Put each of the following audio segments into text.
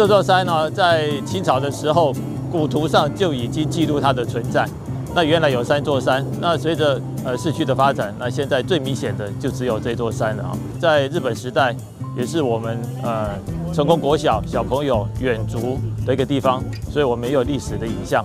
這座山呢，在清朝的時候，古圖上就已經記錄它的存在。那原來有三座山，那隨着市區的發展，那現在最明顯的就只有這座山了啊。在日本時代，也是我們成功國小小朋友遠足的一個地方，所以我們也有歷史的影像。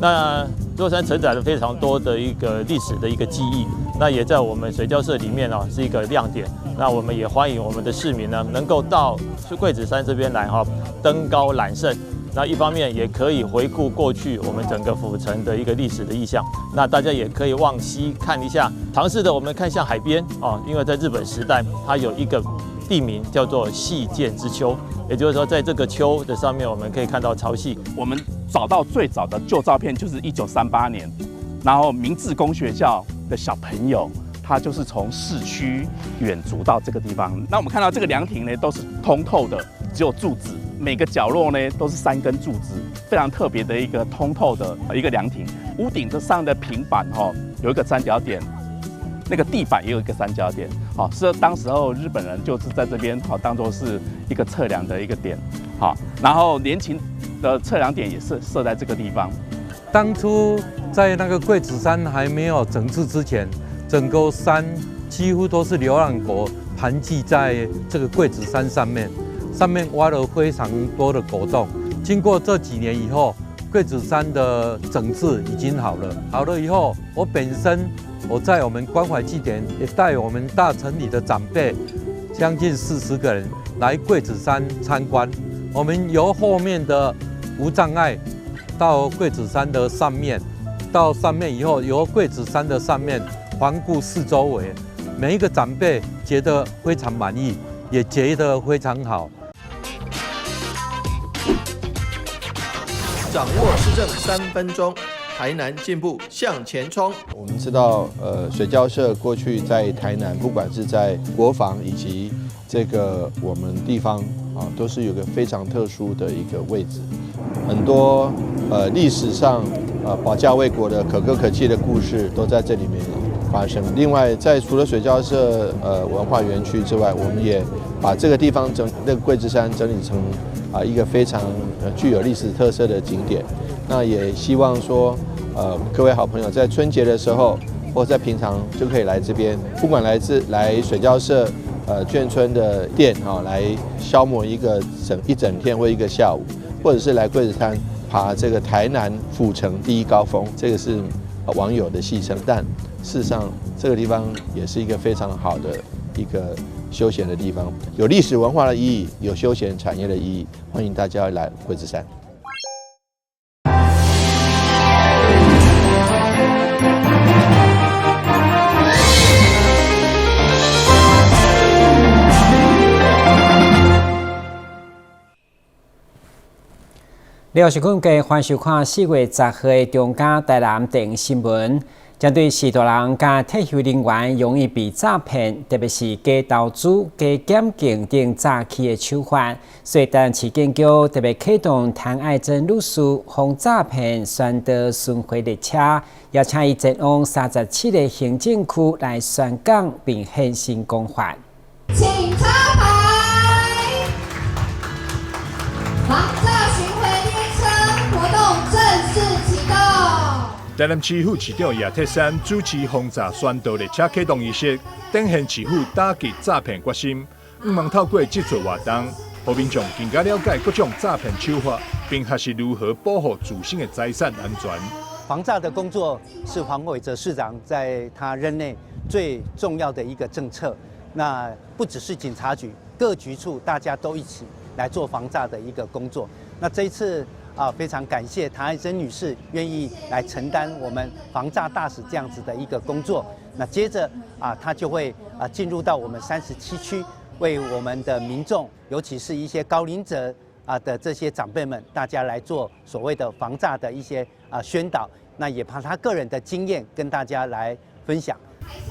那這座山承載了非常多的一個歷史的一個記憶，那也在我們水交社裡面啊是一個亮點。那我們也歡迎我們的市民呢，能夠到桂子山這邊來哈，登高覽勝。那一方面也可以回顧過去我們整個府城的一個歷史的意象。那大家也可以往西看一下，嘗試的我們看向海邊啊，因為在日本時代，它有一個地名叫做夕見之丘，也就是說，在這個丘的上面，我們可以看到潮汐。我們找到最早的舊照片就是1938年，然後明治公學校的小朋友，他就是從市區遠足到這個地方。那我們看到這個涼亭呢，都是通透的，只有柱子，每個角落呢都是三根柱子，非常特別的一個通透的一個涼亭。屋頂的上的平板哈，有一個三角點，那個地板也有一個三角點，好，是當時候日本人就是在這邊好當做是一個測量的一個點，好，然後聯勤的測量點也是設在這個地方。當初在那個桂子山還沒有整治之前，整個山幾乎都是流浪狗盤踞在這個桂子山上面，上面挖了非常多的狗洞。經過這幾年以後，桂子山的整治已經好了。好了以後，我本身我在我們關懷祭典也帶我們大城裡的長輩，將近40個人來桂子山參觀。我們由後面的無障礙到桂子山的上面，到上面以後，由桂子山的上面環顧四周圍，每一個長輩覺得非常滿意，也覺得非常好。掌握市政3分鐘，台南進步向前衝。我們知道，水交社過去在台南，不管是在國防以及這個我們地方啊，都是有個非常特殊的一個位置。很多歷史上保家衛國的可歌可泣的故事都在這裡面發生。另外，在除了水交社文化園區之外，我們也把這個地方整那個桂子山整理成啊一個非常具有歷史特色的景點。那也希望說，各位好朋友在春節的時候，或在平常就可以來這邊，不管來自來水交社眷村的店哈，來消磨一個整一整天或一個下午，或者是來桂子山爬這個台南府城第一高峰，這個是網友的戲稱，但事實上這個地方也是一個非常好的一個休閒的地方，有歷史文化的意義，有休閒產業的意義，歡迎大家來桂子山。廖是坤嘅歡迎收看4月10號的中嘉台南電新聞。針對序大人佮退休人員容易被詐騙，特別是假投資、假檢警等詐欺的手法，所以台南市警局特別啟動譚愛珍女士防詐騙宣導巡迴列車，邀請伊前往37個行政區來宣講並現身講法。請插牌，防詐巡迴列車活動正式啟動。台南市副市長葉鐵珊主持防詐宣導列車啟動儀式，展現市府打擊詐騙決心。向望透過這次活動，予民眾更加了解各種詐騙手法，並學習如何保護自身的財產安全。防詐的工作是黃偉哲市長在他任內最重要的一個政策。那不只是警察局，各局處大家都一起來做防詐的一個工作。那這一次啊，非常感謝譚愛珍女士願意來承擔我們防詐大使這樣子的一個工作。那接着啊，她就會啊進入到我們37區，為我們的民眾，尤其是一些高齡者啊的這些長輩們，大家來做所謂的防詐的一些啊宣導。那也把她個人的經驗跟大家來分享。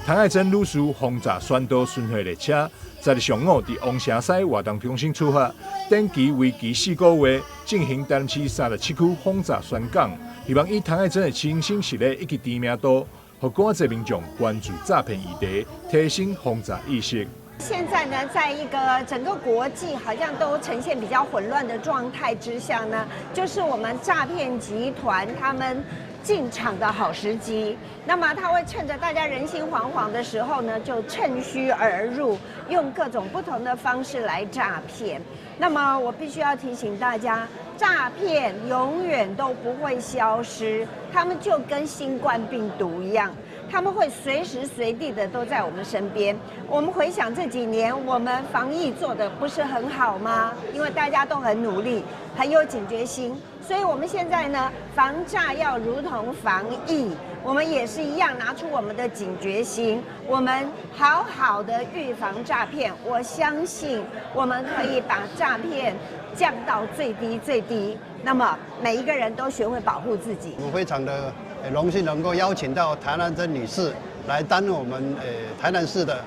譚愛珍女士防詐宣導巡迴列車，10日上午佇王城西活動中心出發，展期為期4個月，進行台南市37區防詐宣講，希望以譚愛珍的親身實例以及知名度，予更濟民眾關注詐騙議題，提升防詐意識。現在呢，在一個整個國際好像都呈現比較混亂的狀態之下呢，就是我們詐騙集團他們進場的好時機。那麼他會趁着大家人心惶惶的時候呢，就趁虛而入，用各種不同的方式來詐騙。那麼我必須要提醒大家，詐騙永遠都不會消失，他們就跟新冠病毒一樣。他們會隨時隨地的都在我們身邊。我們回想這幾年，我們防疫做得不是很好嗎？因為大家都很努力，很有警覺心，所以我們現在呢，防詐要如同防疫，我們也是一樣拿出我們的警覺心，我們好好的預防詐騙。我相信我們可以把詐騙降到最低最低。那麼每一個人都學會保護自己。我非常的榮幸能夠邀請到譚蘭珍女士來擔任我們台南市的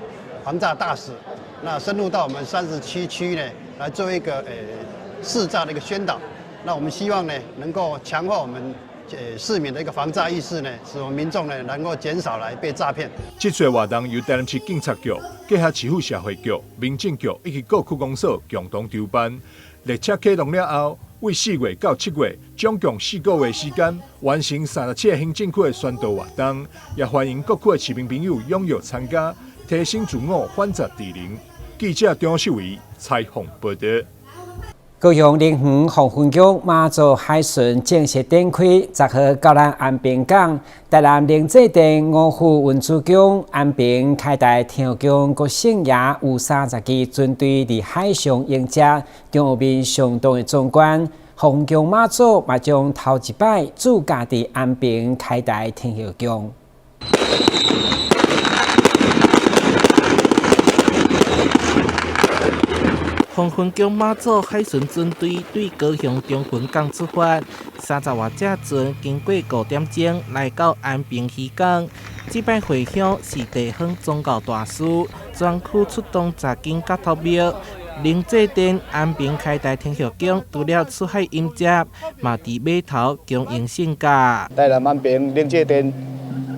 防詐大使，那深入到我們37區呢，來做一個識詐的一個宣導。那我們希望呢，能夠強化我們市民的一個防詐意識呢，使我們民眾呢能夠減少來被詐騙。這次活動由台南市警察局、結合市府社會局、民政局以及各區公所共同籌辦。列車啟動了後，為4月到7月，總共4個月時間，完成37個行政區的宣導活動，也歡迎各區的市民朋友踴躍參加，提升自我反詐智能。記者張秀維採訪報道。高雄林園黃昏宮媽祖海巡正式展開，10號到咱安平港，台南靈濟殿五福運輸宮安平開台天后宮郭聖爺有30支船隊佇海上迎接，場面相當的壯觀。黃昏宮媽祖嘛將頭一擺駐駕佇安平開台天后宮。黃昏宮媽祖海巡船隊對高雄中崙港出發，30外隻船經過5點鐘來到安平漁港。這擺回鄉是地方宗教大師，專區出動10間甲頭廟，靈濟殿安平開台天后宮，除了出海迎接，嘛佇碼頭恭迎聖駕。台南安平靈濟殿、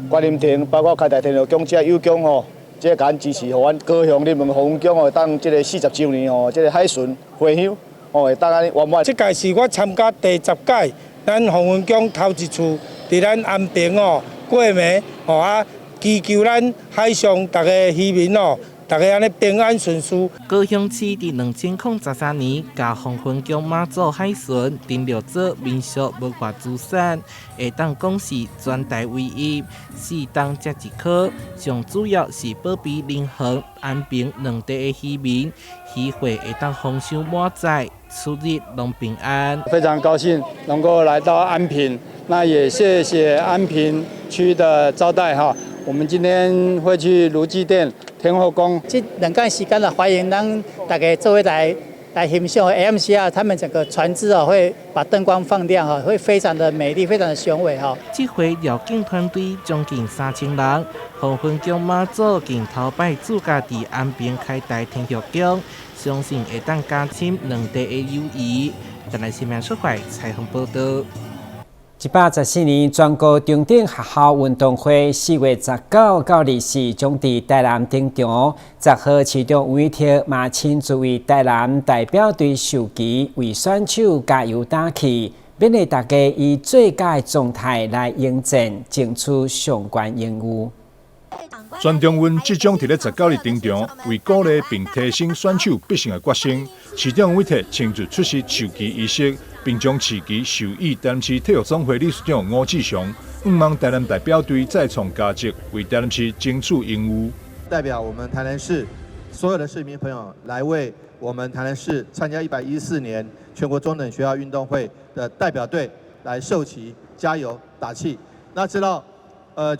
觀音亭，包括開台天后宮這有宮吼。這個支持，予阮高雄林園黃昏宮吼，當這個40週年吼，這個海巡回鄉吼，會當按呢圓滿。這屆是我參加第10屆，咱黃昏宮頭一次佇咱安平哦過暝吼啊，祈求咱海上逐個漁民哦，逐家按呢平安順遂。高雄市佇2013年，共黃昏宮媽祖海巡登錄做民俗文化資產，會當講是全台唯一，四冬才一顆。上主要是保庇林園、安平兩地的漁民，漁貨會當豐收滿載，出入攏平安。非常高興能夠來到安平，那也謝謝安平區的招待哈。我們今天會去盧記殿天后宮。這兩天時間啊，歡迎咱大家做伙來來欣賞 AMC 啊，他們整個船隻哦，會把燈光放亮哈，會非常的美麗，非常的雄偉哈。這回繞境團隊將近3000人，黃昏宮媽祖近頭擺駐駕佇安平開台天后宮，相信會當加深兩地的友誼。台南新聞出發採訪報道。114年全國中等學校運動會4月19到24將佇台南登場。10號市長吳怡徹嘛親自為台南代表隊授旗，為選手加油打氣，勉勵大家以最佳的狀態來迎戰，爭取上懸榮譽。全中運即將佇咧19日登場，為鼓勵並提升選手必勝的決心，市長吳怡徹親自出席授旗儀式，並將市旗授予台南市體育總會理事長吳志雄，向望台南代表隊再創佳績，為台南市爭取榮譽。代表我們台南市所有的市民朋友，來為我們台南市參加114年全國中等學校運動會的代表隊來授旗、加油打氣。那知道，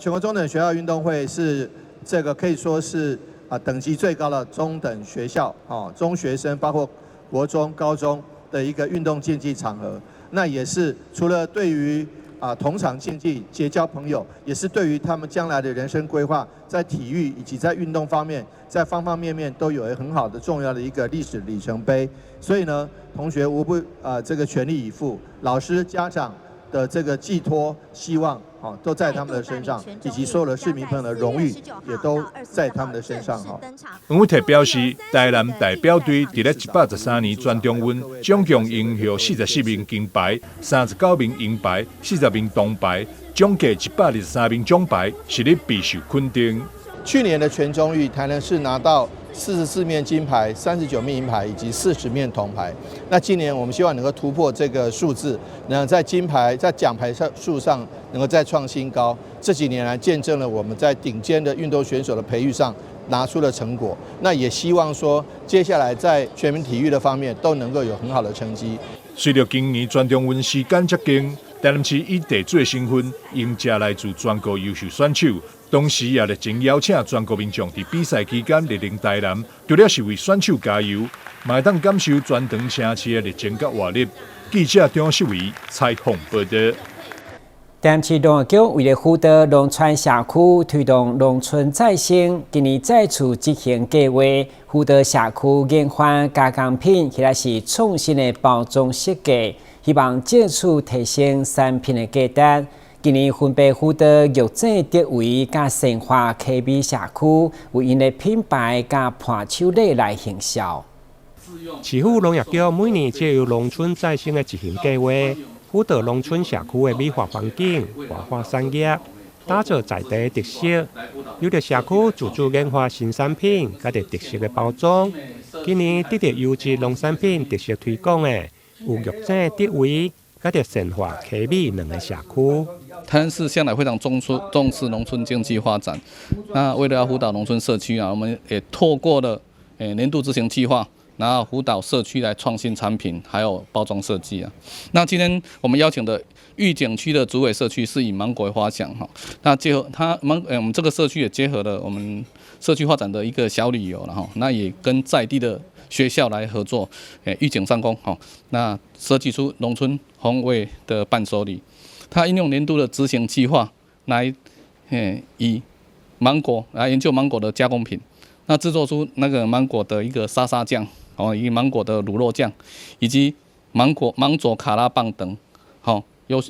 全國中等學校運動會是這個可以說是啊等級最高的中等學校啊中學生，包括國中、高中的一個運動競技場合。那也是除了對於啊同場競技、結交朋友，也是對於他們將來的人生規劃，在體育以及在運動方面，在方方面面都有一個很好的重要的一個歷史里程碑。所以呢，同學無不啊這個全力以赴，老師、家長的這個寄託希望，啊，都在他們的身上，以及所有的市民朋友的榮譽也都在他們的身上。哈。黃偉哲表示，台南代表隊佇咧113年全中運總共贏獲44面金牌、39面銀牌、40面銅牌，總計123面獎牌，實力備受肯定。去年的全中運，台南市拿到44面金牌、39面銀牌以及40面銅牌。那今年我們希望能夠突破這個數字，能在金牌、在獎牌上數上能夠再創新高。這幾年來見證了我們在頂尖的運動選手的培育上拿出了成果。那也希望說，接下來在全民體育的方面都能夠有很好的成績。隨著今年全中運時間接近，台南市以地主的身份迎接來自全國優秀選手，同時也熱情邀請全國民眾佇比賽期間蒞臨台南，除了是為選手加油，嘛會當感受全場城市的熱情佮活力。記者張秀維採訪報導。台南市農業局為了輔導農村社區推動農村再生，今年再次執行計劃，輔導社區研發加工品，或者是創新的包裝設計，希望藉此提升產品的價值。今年分別輔導玉井德圍佮善化溪尾社區，為𪜶的品牌佮伴手禮來行銷。市府農業局每年藉由農村再生的執行計劃，輔導農村社區的美化環境、活化產業，打造在地特色。有的社區自主研發新產品，佮著特色的包裝。今年得著優質農產品特色推廣的，有玉井德圍，佮著善化溪尾兩个社區。台南市向來非常重視農村經濟發展。那為了要輔導農村社區啊，我們也透過了年度執行計劃。然後輔導社區來創新產品，還有包裝設計啊。那今天我們邀請的玉井區的竹尾社區是以芒果為發想哈。那結合它芒，我們這個社區也結合了我們社區發展的一個小旅遊了哈。那也跟在地的學校來合作，玉井上工哈。那設計出農村風味的伴手禮，它應用年度的執行計劃來，以芒果來研究芒果的加工品，那製作出那個芒果的一個沙沙醬。哦，以芒果的乳酪醬，以及芒果芒果卡拉棒等，好優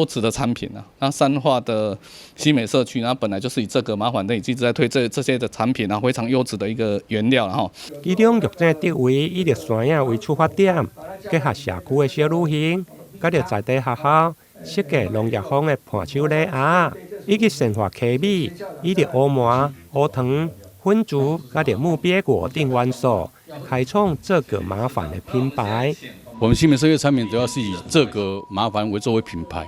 質的產品啊。那善化的新美社區，那本來就是以這個麻煩的，一直在推這些的產品啊，非常優質的一個原料哈。其中玉井德圍以著山影為出發點，結合社區的小旅行，佮著在地學校設計農業風的伴手禮盒，以及善化溪尾以著烏麻、烏糖、粉珠，佮著木鱉果等元素，開創這個麻煩的品牌。我們新美社區產品主要是以這個麻煩為作為品牌。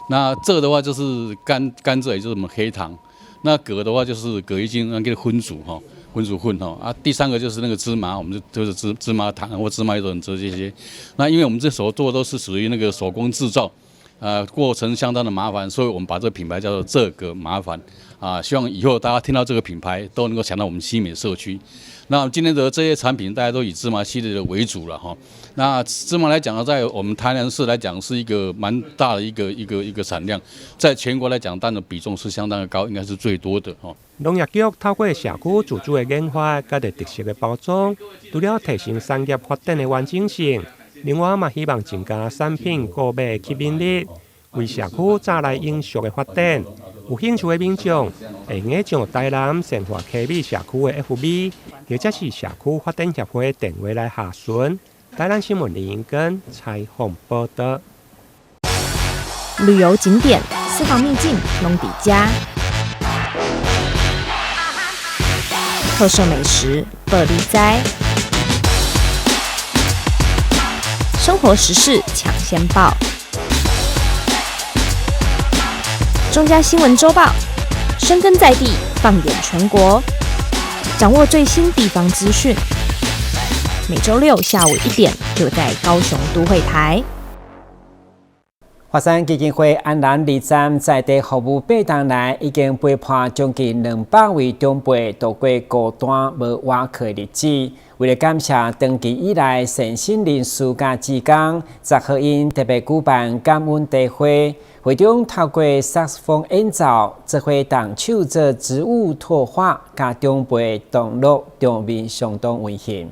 那這個的話就是甘蔗，也就是我們黑糖。那葛的話就是葛一精，那個粉煮哈，粉煮粉哈。啊，第三個就是那個芝麻，我們就是芝麻糖或芝麻種子這些。那因為我們這所做都是屬於那個手工製造，過程相當的麻煩，所以我們把這個品牌叫做這個麻煩。啊，希望以後大家聽到這個品牌都能夠想到我們新美社區。那今天的這些產品，大家都以芝麻系列的為主了哈。那芝麻來講呢，在我們台南市來講是一個蠻大的一個產量，在全國來講，佔的比重是相當的高，應該是最多的哈。農業局透過社區自主的研發，佮著特色的包裝，除了提升產業發展的完整性，另外嘛希望增加產品購買吸引力，為社區帶來永續的發展。有興趣的民眾會用得上台南善化溪尾社區的 FB，或者是社區發展協會電話來查詢。台南新聞林英根採訪報導。旅遊景點、私房秘境攏佇遮，特色美食報你知，生活時事搶先報。中嘉新聞週報，深耕在地，放眼全國，掌握最新地方資訊。每週六下午1點，就在高雄都會台。華山基金會安南二站在地服務8冬來，已經陪伴將近200位長輩度過孤單無倚靠的日子。為了感謝長期以來善心人士佮志工，10號𪜶特別舉辦感恩茶會，會中透過薩克斯風演奏，做伙動手做植物拓畫，佮長輩同樂，場面相當溫馨。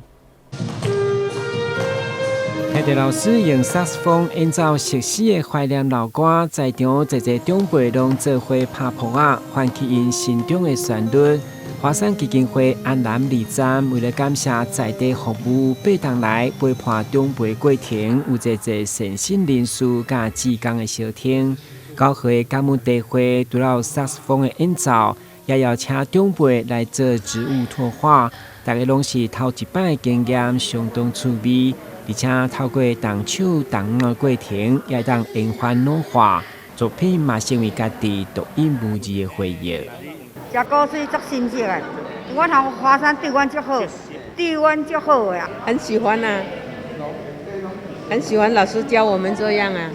聽著老師用薩克斯風演奏熟悉的懷念老歌，在場濟濟長輩攏做伙拍噗仔，喚起𪜶心中的旋律。華山基金會安南二站為了感謝在地服務，8冬來陪伴長輩過程，有濟濟善心人士佮志工的相挺。9號的感恩茶會，除了薩克斯風的演奏，也邀請長輩來做植物拓畫，大家攏是頭一擺經驗，相當趣味。而且透過動手動腦的過程，也會當延緩老化，作品嘛成為家己獨一無二的回憶。食果水足新鮮的，阮頭華山對阮足好，對阮足好的啊。很喜歡啊，很喜歡老師教我們這樣啊。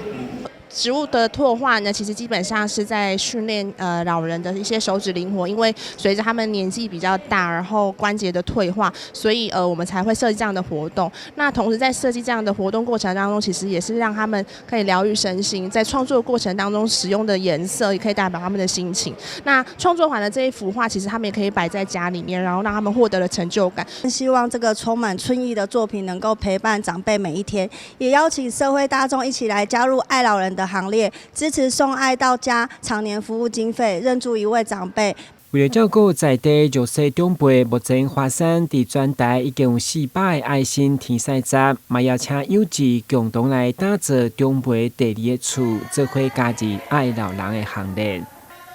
植物的拓畫呢，其實基本上是在訓練老人的一些手指靈活，因為隨着他們年紀比較大，然後關節的退化，所以我們才會設計這樣的活動。那同時在設計這樣的活動過程當中，其實也是讓他們可以療癒身心，在創作過程當中使用的顏色也可以代表他們的心情。那創作完了這一幅畫，其實他們也可以擺在家裡面，然後讓他們獲得了成就感。希望這個充滿春意的作品能夠陪伴長輩每一天，也邀請社會大眾一起來加入愛老人的行列，支持送愛到家長年服務經費，認助一位長輩。為了照顧在地弱勢長輩，目前華山佇全台已經有400個愛心天使站，嘛邀請有志共同來打造長輩第二个厝，做伙加入愛老人的行列。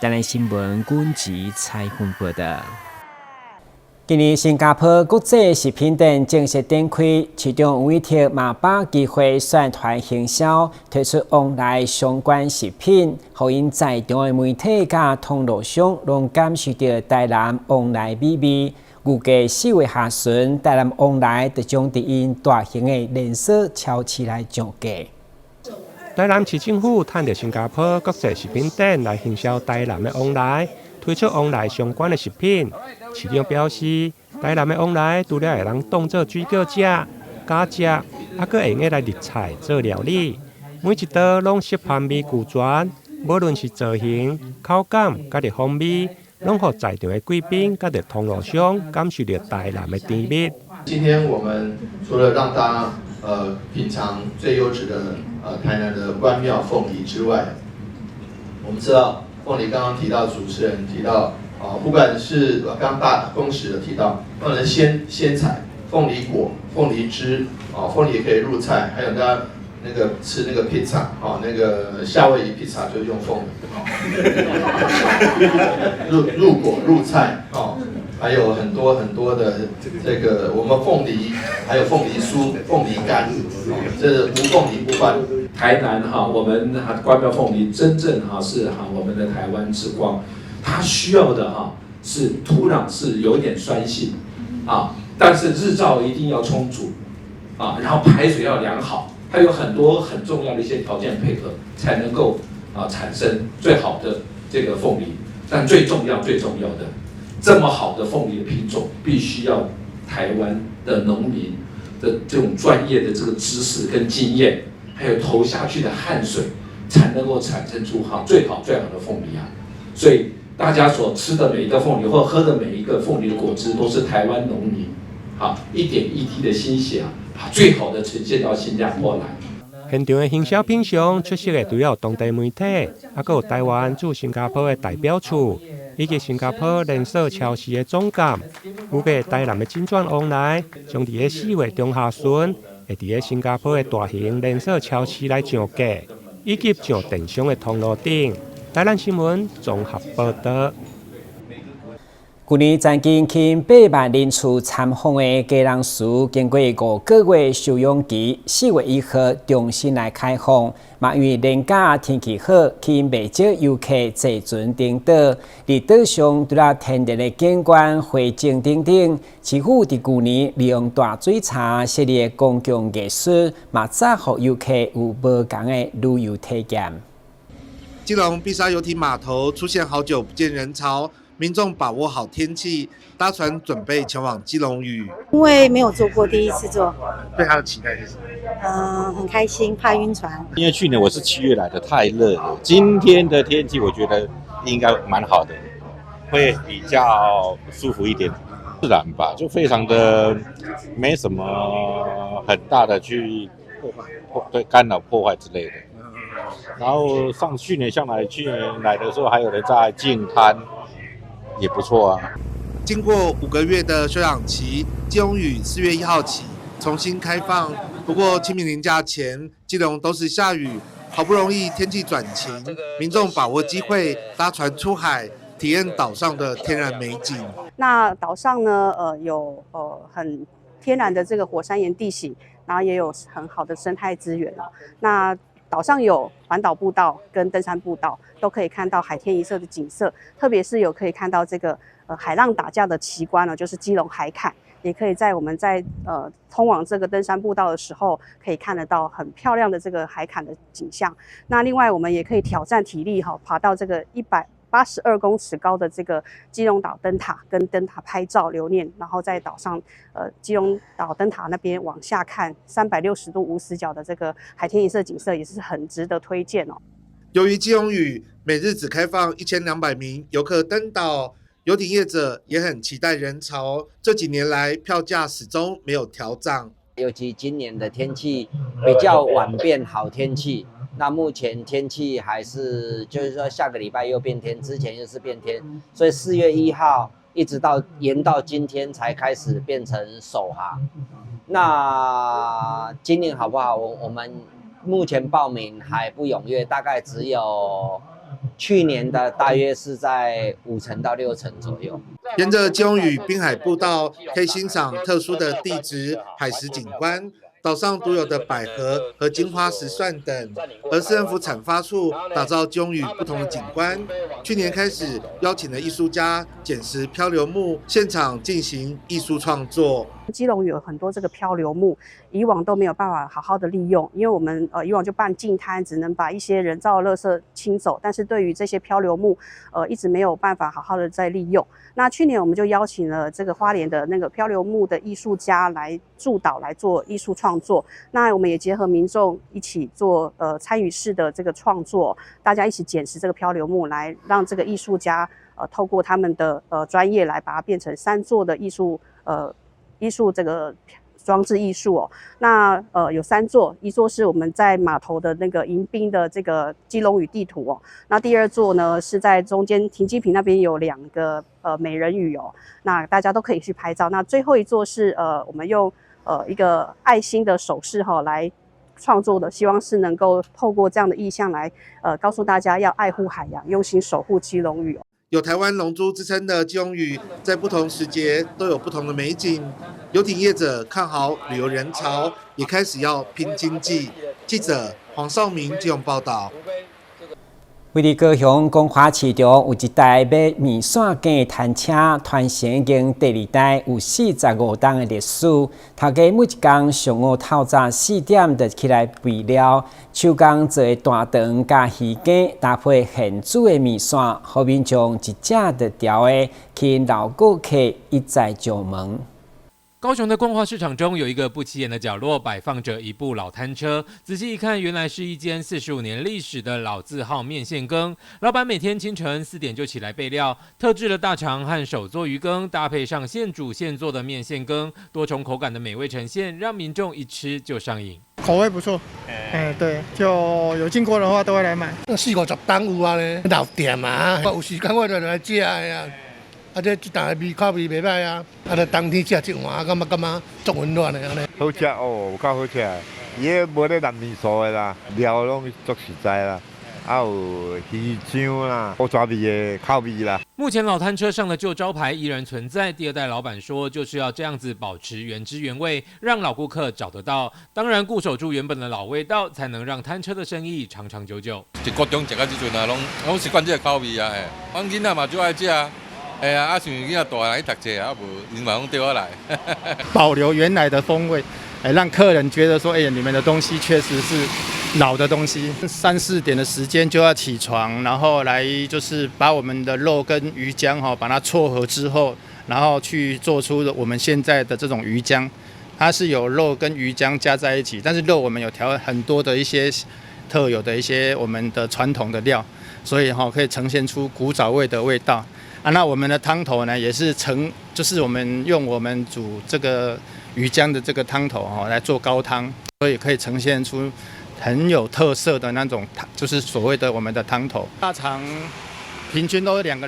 台南新聞軍籍采訪報道。今年新加坡國際食品展正式展開，市長黃偉哲嘛把機會宣傳行銷，推出旺來相關食品，予𪜶在場的媒體佮通路商攏感受著台南旺來美味。預計4月下旬，台南旺來就將佇𪜶大型的連鎖超市來上架。台南市政府趁著新加坡國際食品展來行銷台南的旺來，推出旺來相關的食品。市長表示，台南的旺來除了會當當做水果食、加食，猶閣會用來入菜做料理，每一道攏色香味俱全，無論是造型、口感，佮著風味，攏予在場的貴賓佮著通路商感受著台南的甜蜜。今天我們除了讓大家品嘗最優質的台南的關廟鳳梨之外，我們知道鳳梨剛剛提到主持人提到啊，不管是剛大公使有提到，不管是鮮採鳳梨果、鳳梨汁啊，鳳梨也可以入菜，還有大家那個吃那個披薩，哦，那個夏威夷披薩就用鳳梨，入果入菜哦，還有很多很多的這個我們鳳梨，還有鳳梨酥、鳳梨乾，這是無鳳梨不歡。台南哈，我們關廟鳳梨真正哈是哈我們的台灣之光，它需要的哈是土壤是有點酸性啊，但是日照一定要充足啊，然後排水要良好。它有很多很重要的一些條件配合，才能夠啊產生最好的這個鳳梨。但最重要、最重要的，這麼好的鳳梨的品種，必須要台灣的農民的這種專業的這個知識跟經驗，還有投下去的汗水，才能夠產生出哈最好最好的鳳梨啊！所以大家所吃的每一個鳳梨或喝的每一個鳳梨的果汁，都是台灣農民啊一點一滴的心血啊，把最好的呈現到新加坡來。現場的行銷品上出席的除了當地媒體，猶閣有台灣駐新加坡的代表處，以及新加坡連鎖超市的總監。預計台南的金鑽旺來，將佇咧4月中下旬，會佇咧新加坡的大型連鎖超市來上架，以及上電商的通路頂。台南新聞綜合報道。去年曾經吸引8萬人次參訪的基隆祠，經過5個月休養期，4月1號重新來開放。嘛因為連假天氣好，吸引袂少遊客坐船登島。佇島上除了天然的景觀、花景等等，市府佇舊年利用大水槽設立的公共藝術，嘛載予遊客有無仝的旅遊體驗。基隆碧沙遊艇碼頭出現好久不見人潮。民眾把握好天氣，搭船準備前往基隆嶼。因為沒有坐過，第一次坐。對他的期待是什麼？很開心，怕暈船。因為去年我是7月來的，太熱了。今天的天氣我覺得應該蠻好的，會比較舒服一點。自然吧，就非常的沒什麼很大的去破壞，對干擾破壞之類的。然後上去年上來，去年來的時候還有人在淨灘，也不錯啊。經過5個月的休養期，基隆嶼4月1號起重新開放。不過清明連假前，基隆都是下雨，好不容易天氣轉晴，民眾把握機會搭船出海，體驗島上的天然美景。那島上呢，有很天然的這個火山岩地形，然後也有很好的生態資源哦。那島上有環島步道跟登山步道，都可以看到海天一色的景色，特別是有可以看到這個海浪打架的奇觀呢，就是基隆海坎，也可以在我們在通往這個登山步道的時候，可以看得到很漂亮的這個海坎的景象。那另外我們也可以挑戰體力哈，爬到這個182公尺高的這個基隆島燈塔，跟燈塔拍照留念，然後在島上，基隆島燈塔那邊往下看，360度無死角的這個海天一色景色，也是很值得推薦哦。由於基隆嶼每日只開放1200名遊客登島，遊艇業者也很期待人潮。這幾年來票價始終沒有調漲。尤其今年的天氣比較晚變好天氣。那目前天氣還是，就是說下個禮拜又變天，之前又是變天，所以4月1號一直到延到今天才開始變成首航。那今年好不好？我們目前報名還不踴躍，大概只有去年的大約是在5成到6成左右。沿着基隆嶼濱海步道，可以欣賞特殊的地質海蝕景觀。島上獨有的百合和金花石蒜等，而市政府產發處打造基隆嶼不同的景觀。去年開始邀請了藝術家撿拾漂流木，現場進行藝術創作。基隆有很多這個漂流木，以往都沒有辦法好好的利用，因為我們以往就辦淨灘，只能把一些人造垃圾清走，但是對於這些漂流木，一直沒有辦法好好的再利用。那去年我們就邀請了這個花蓮的那個漂流木的藝術家來駐島來做藝術創作。那我們也結合民眾一起做參與式的這個創作，大家一起撿拾這個漂流木，來讓這個藝術家透過他們的專業來把它變成三座的藝術這個裝置藝術哦。那有三座，一座是我們在碼頭的那個迎賓的這個基隆嶼地圖哦。那第二座呢是在中間停機坪那邊有兩個美人魚哦，那大家都可以去拍照。那最後一座是我們用一個愛心的手勢哈來創作的，希望是能夠透過這樣的意象來告訴大家要愛護海洋，用心守護基隆嶼哦。有台灣龍珠之稱的基隆嶼，在不同時節都有不同的美景。遊艇業者看好旅遊人潮，也開始要拼經濟。記者黃少明基隆報道。位佇高雄光華市場有一台賣麵線羹的攤車，傳承已經第二代，有45冬的歷史。頭家每一工上午透早4點就起來備料，手工做的大腸佮魚羹，搭配現煮的麵線，予民眾一食就著的，吸引老顧客一再上門。高雄的光華市場中有一個不起眼的角落，擺放着一部老攤車。仔細一看，原來是一間45年歷史的老字號麵線羹。老闆每天清晨4點就起來備料，特製的大腸和手做魚羹，搭配上現煮現做的麵線羹，多重口感的美味呈現，讓民眾一吃就上癮。口味不錯，哎，對，就有經過的話都會來買。四五十冬有啊咧，老店啊，有時間我就來食啊。啊，這啖的味口味袂䆀啊！啊，這冬天食這碗，感覺感覺足溫暖的按呢。好食哦，有夠好食。伊彼無咧淋麵素的啦，料攏足實在啦，啊有魚漿啦，古早味的口味啦。目前老攤車上的舊招牌依然存在。第二代老闆說，就是要這樣子保持原汁原味，讓老顧客找得到。當然，固守住原本的老味道，才能讓攤車的生意長長久久。一國中食到這陣啊，攏習慣這個口味啊，嘿，阮囡仔嘛足愛食。哎呀，啊，像囡仔大來去讀冊啊，無𪜶嘛攏綴我來。保留原來的風味，哎，讓客人覺得說，哎，你們的東西確實是老的東西。三四點的時間就要起床，然後來就是把我們的肉跟魚漿哈，把它撮合之後，然後去做出我們現在的這種魚漿。它是有肉跟魚漿加在一起，但是肉我們有調很多的一些特有的一些我們的傳統的料，所以哈可以呈現出古早味的味道。啊，那我們的湯頭呢，也是呈，就是我們用我們煮這個魚漿的這個湯頭哈來做高湯。所以可以呈現出很有特色的那種，就是所謂的我們的湯頭。大腸平均都兩個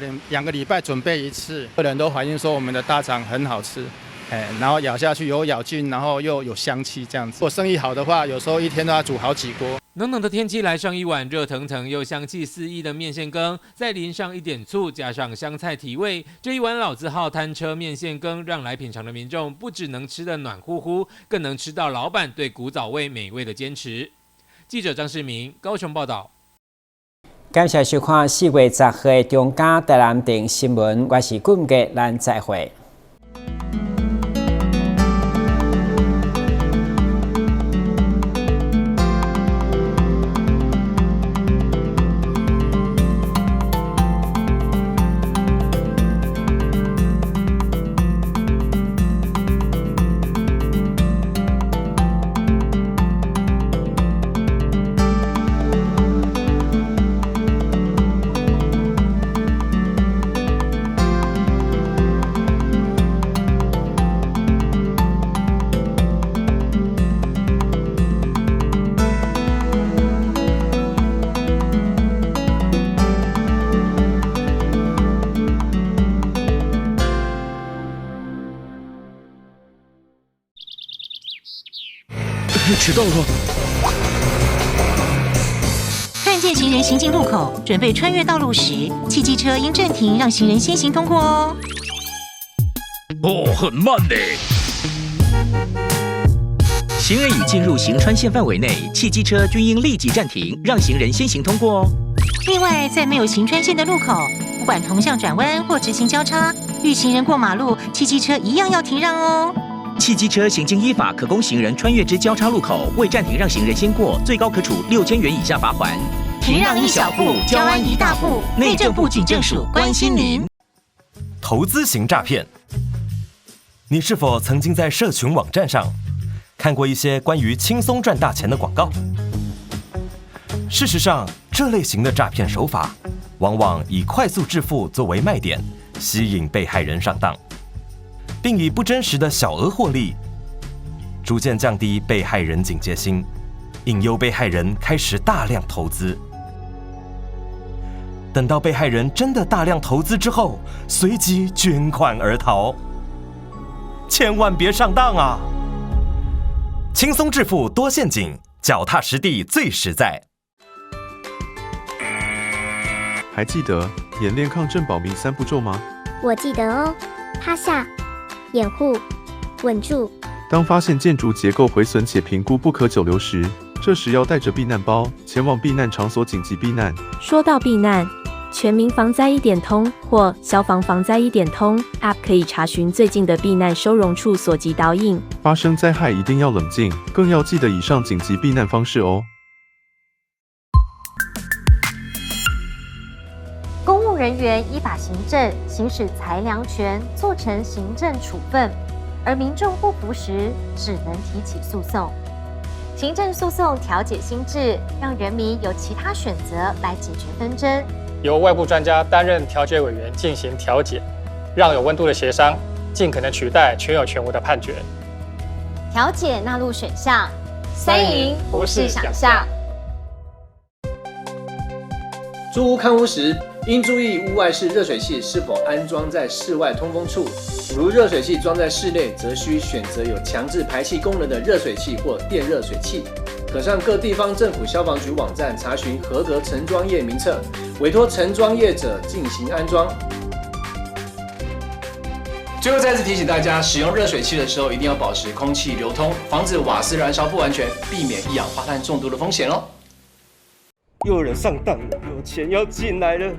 禮拜準備一次，客人都反映說我們的大腸很好吃，哎，然後咬下去有咬勁，然後又有香氣，這樣子。如果生意好的話，有時候一天都要煮好幾鍋。冷冷的天氣來上一碗熱騰騰又香氣四溢的麵線羹，再淋上一點醋，加上香菜提味，這一碗老字號攤車麵線羹，讓來品嘗的民眾不只能吃得暖乎乎，更能吃到老闆對古早味美味的堅持。記者張世明高雄報道。感謝收看4月10號的中嘉台南電新聞，我是顧傑，咱再會。遲到了。看見行人行進路口，準備穿越道路時，汽機車應暫停，讓行人先行通過哦。哦，很慢呢。行人已進入行穿線範圍內，汽機車均應立即暫停，讓行人先行通過哦。另外，在沒有行穿線的路口，不管同向轉彎或直行交叉，遇行人過馬路，汽機車一樣要停讓哦。汽機車行經依法可供行人穿越之交叉路口，未暫停讓行人先過，最高可處6000元以下罰鍰。停讓一小步，交安一大步。內政部警政署關心您。投資型詐騙，你是否曾經在社群網站上看過一些關於輕鬆賺大錢的廣告？事實上，這類型的詐騙手法，往往以快速致富作為賣點，吸引被害人上當。並以不真實的小額獲利，逐漸降低被害人警戒心，引誘被害人開始大量投資。等到被害人真的大量投資之後，隨即捲款而逃。千萬別上當啊！輕鬆致富多陷阱，腳踏實地最實在。還記得演練抗震保命三步驟嗎？我記得哦，趴下。掩護，穩住。當發現建築結構毀損且評估不可久留時，這時要帶着避難包前往避難場所緊急避難。說到避難，全民防災一點通或消防防災一點通 App 可以查詢最近的避難收容處所及導引。發生災害一定要冷靜，更要記得以上緊急避難方式哦。公務人員依法行政，行使裁量權，做成行政處分，而民眾不服時，只能提起訴訟。行政訴訟調解新制，讓人民有其他選擇來解決紛爭。由外部專家擔任調解委員進行調解，讓有溫度的協商盡可能取代全有全無的判決。調解納入選項，三贏不是想象。租屋看屋時，應注意屋外式熱水器是否安裝在室外通風處。如熱水器裝在室內，則需選擇有強制排氣功能的熱水器或電熱水器。可上各地方政府消防局網站查詢合格承裝業名冊，委託承裝業者進行安裝。最後再次提醒大家，使用熱水器的時候一定要保持空氣流通，防止瓦斯燃燒不完全，避免一氧化碳中毒的風險哦。又有人上當了，有錢要進來了。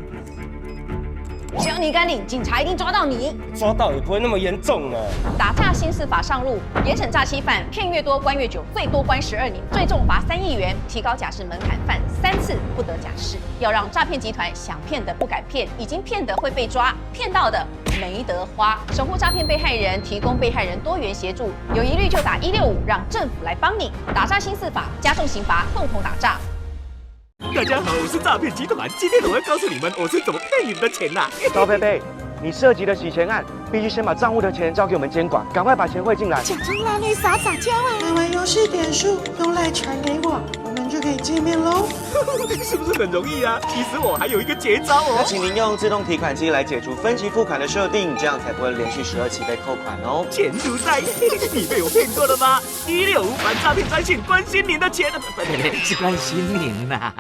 只要你敢領，警察一定抓到你。抓到也不會那麼嚴重啊。打詐新司法上路，嚴審詐欺犯，騙越多關越久，最多關12年，最重罰3億元，提高假釋門檻，犯3次不得假釋。要讓詐騙集團想騙的不敢騙，已經騙的會被抓，騙到的沒得花。守護詐騙被害人，提供被害人多元協助，有疑慮就打165，讓政府來幫你。打詐新司法，加重刑罰，共同打詐。大家好，我是詐騙集團，今天我要告訴你們我是怎麼騙你們的錢啦。高佩佩，你涉及的洗錢案，必須先把賬戶的錢交給我們監管，趕快把錢匯進來。假裝拉你撒撒嬌啊！買完遊戲點數用 LINE 傳給我，我們就可以見面嘍。是不是很容易啊？其實我還有一個絕招哦。那請您用自動提款機來解除分期付款的設定，這樣才不會連續12期被扣款哦。錢如在，你被我騙過了嗎？165反詐騙專線關心您的錢，不不不，是關心您吶。